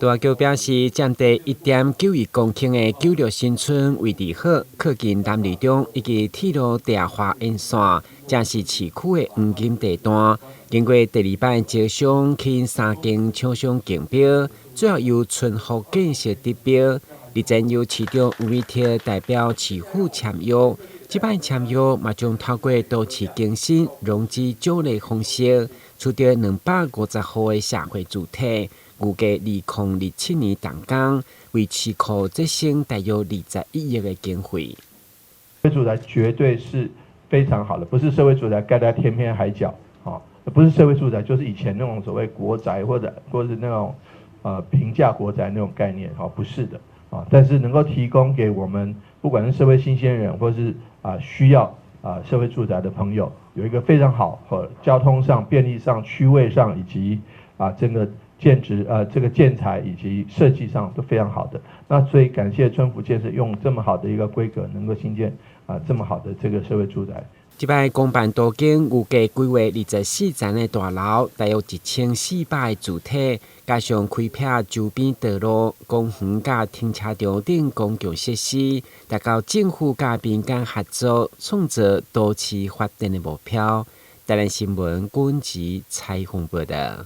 都發局表示，佔地1.91公頃的九六新村位置好，靠近南二中以及鐵路大華沿線，正是市區的黃金地段。經過第二擺招商，吸引三間廠商競標，最後由春福建設得標。日前由市長吳為鐵代表市府簽約，這擺簽約嘛將透過都市更新融資獎勵方式，取得250戶的社會住宅。預計2027年動工，為市庫節省大約21億的經費。社會住宅絕對是非常好的，不是社會住宅蓋在天邊海角，啊，不是社會住宅，就是以前那種所謂國宅或者是那種平價國宅那種概念，哦，不是的，啊，但是能夠提供給我們不管是社會新鮮人，或是需要社會住宅的朋友，有一個非常好和交通上、便利上、區位上以及這個建築這個建材以及設計上都非常好的。那所以感謝春福建設用這麼好的一個規格，能夠興建這麼好的這個社會住宅。這擺公辦都更預計規劃24層的大樓，大約1400個住宅，加上開闢周邊道路、公園佮停車場等公共設施，達到政府佮民間合作，創造都市發展的目標。台南新聞軍籍採訪報道。